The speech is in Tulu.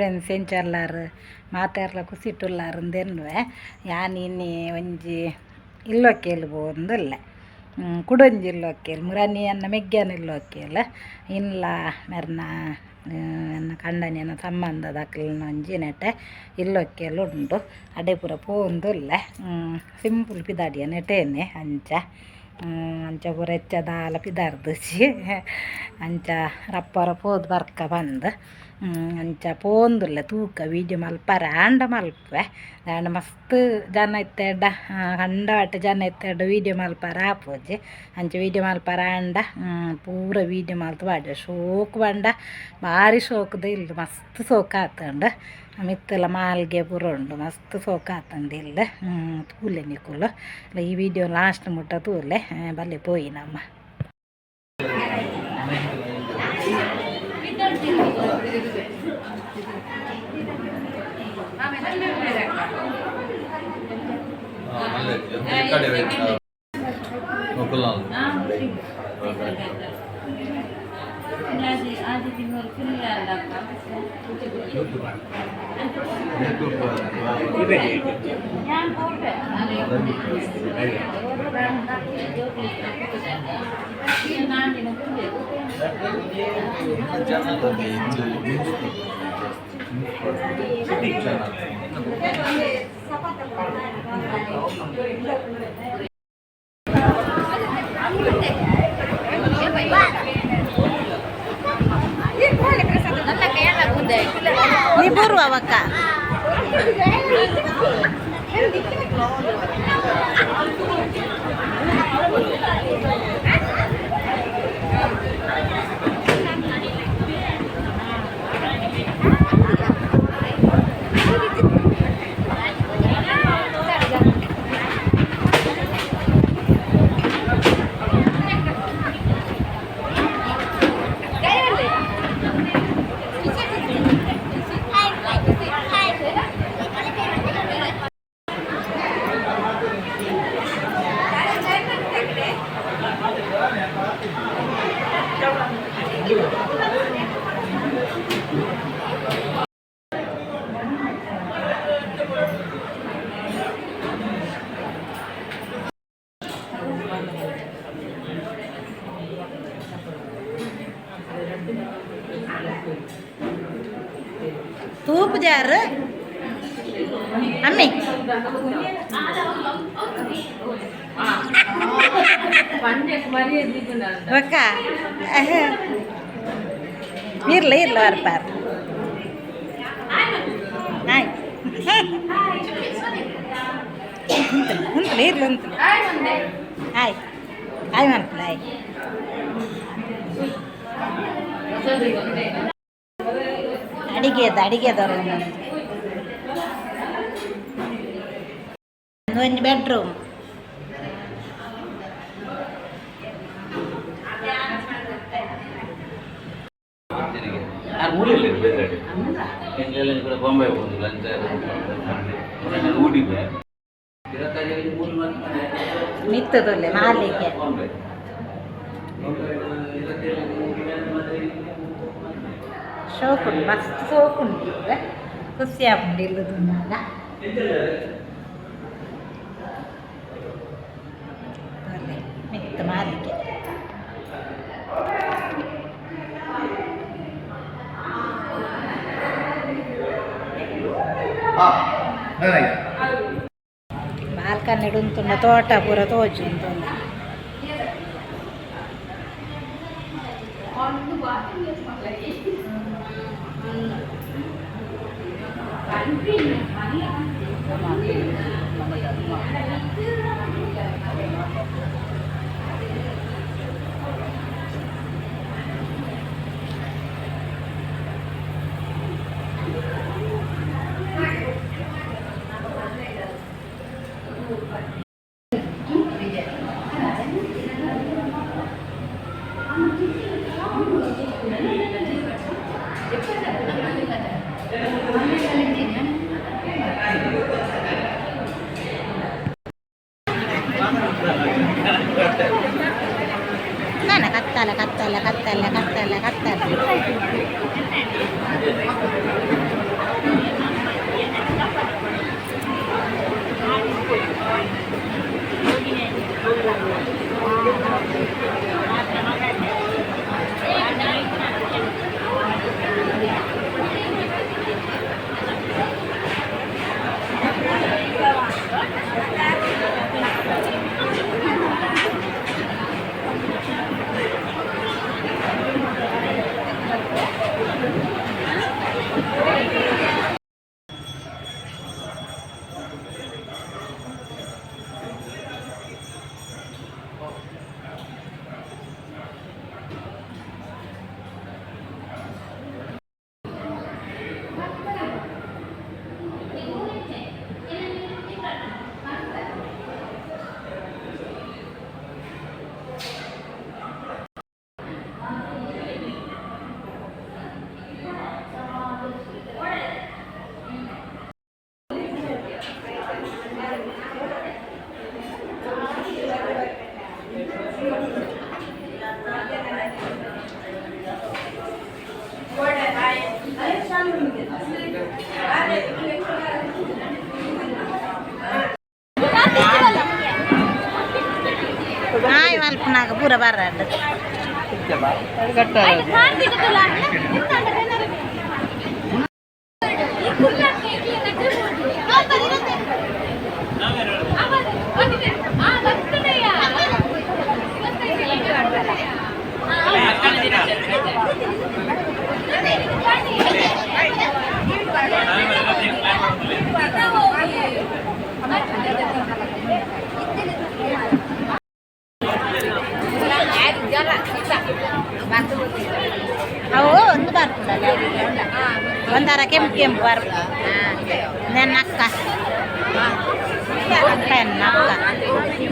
ಫ್ರೆಂಡ್ಸ್, ಎಂಚಲ್ಲಾರು? ಮಾತೆರ್ಲ ಖುಷಿಟುಲ್ಲಾರ್ ಅಂದೆನ್ನುವೆ. ಯಾನ್ ಇನಿ ಒಂಜಿ ಇಲ್ಲೊಕ್ಕೆಲ್ ಪೋವೊಂದುಲ್ಲೆ. ಕುಡೊಂಜಿ ಇಲ್ಲೊಕ್ಕೆಲ್ ಮುರಾನಿ ಎನ್ನ ಮೆಗ್ಯನ ಇಲ್ಲೊಕ್ಕೆಲ್ ಇನ್ಲ ಮೆರ್ನ ಎನ್ನ ಕಂಡನಿಯನ ಸಂಬಂಧದಕ್ಲೆನ ಒಂಜಿ ನೆಟೆ ಇಲ್ಲೊಕ್ಕೆಲ್ ಉಂಡು. ಅಡೆ ಪೂರ ಪೋವೊಂದುಲ್ಲೆ. ಸಿಂಪಲ್ ಪಿದಾಡಿಯ ನೆಟೇನೆ. ಅಂಚ ಅಂಚ ಪೂರ ಹೆಚ್ಚ ದಾಲ ಪಿದಾರ್ದುಜಿ. ಅಂಚ ರಪ್ಪರ ಪೋದು ಬರ್ಕ ಪಂದ್ ಅಂಚ ಪೋವೊಂದುಲ್ಲೆ. ತೂಕ, ವೀಡಿಯೋ ಮಲ್ಪರೆ ಆಂಡ ಮಲ್ಪುವೆ. ಆಂಡ ಮಸ್ತ್ ಜನ ಇತ್ತೆರ್ಡ, ಕಂಡಪಟ್ಟೆ ಜನ ಇತ್ತೆರ್ಡ ವೀಡಿಯೋ ಮಲ್ಪರೆ ಆಪುಜಿ. ಅಂಚ ವೀಡಿಯೋ ಮಲ್ಪರೆ ಆಂಡ ಪೂರ ವೀಡಿಯೋ ಮಲ್ತ್ ಪಾಡ್ವೆ. ಶೋಕು ಪಂಡ ಬಾರಿ ಶೋಕುದ ಇಲ್ಲ್, ಮಸ್ತ್ ಶೋಕು ಆತುಂಡು. ಮಿತ್ತುಲ ಮಾಲ್ಗೆ ಪೂರ ಉಂಡು, ಮಸ್ತ್ ಶೋಕು ಆತುಂಡು ಇಲ್ಲ್. ತೂಲೆ ನಿಕುಲು, ಈ ವಿಡಿಯೋ ಲಾಸ್ಟ್ ಮುಟ್ಟ ತೂಲೆ. ಬಲ್ಲೆ ಪೋಯಿ ನಮ. ನೀ ಬರುವ ಅವಕ್ಕ. ತೂಪು ಜಾರು ಅಮ್ಮಿ. ಬೊಕ್ಕ ಇರ್ಲ ಇರ್ಲ ಬರ್ಪಾರ್. ಹಾಯ್, ಉಂತಲೆ, ಇರ್ಲ, ಉಂತಲೆ. ಹಾಯ್ ಹಾಯ್ ಮನ್ಪುಲ. ಹಾಯ್. ಅಡಿಗೆದ ಅಡಿಗೆದವರು. ಒಂಜಿ ಬೆಡ್ರೂಮ್. ಎಂಕ್ಲೆಲ್ಲ ಕೂಡ ಬಾಂಬೆ ಹೋಗುದಿಲ್ಲ ಅಂಚ ಊಟಿಗೆ. ಮಿತ್ತದೊಲ್ಲೆ ಮಾಲಿಗೆ. ಬಾಂಬೆ. ಶೋಕುಂಡು, ಮಸ್ತ್ ಶೋಕುಂಡು. ಇಲ್ಲು ಖುಷಿ ಆಪುಂಡು ಇಲ್ಲು ತೂನಗ. ತೂಲೆ ಮಿತ್ತು ಮಾಲಿಗೆ. ಬಾಲ್ಕನಿಡ್ ಉಂತುಂಡ ತೋಟ ಪೂರ ತೋಜುಂಡು. ಪೂರ ಬರಡು. ಅವು ಒಂದು ಬರ್ಪುಂಡಲ್ಲ, ಒಂದರ ಕೆಂಪು ಕೆಂಪು ಬರ್ಪು. ನನ್ನ ಅಕ್ಕ, ಅಕ್ಕ, ಎನ್ನ ಅಕ್ಕ.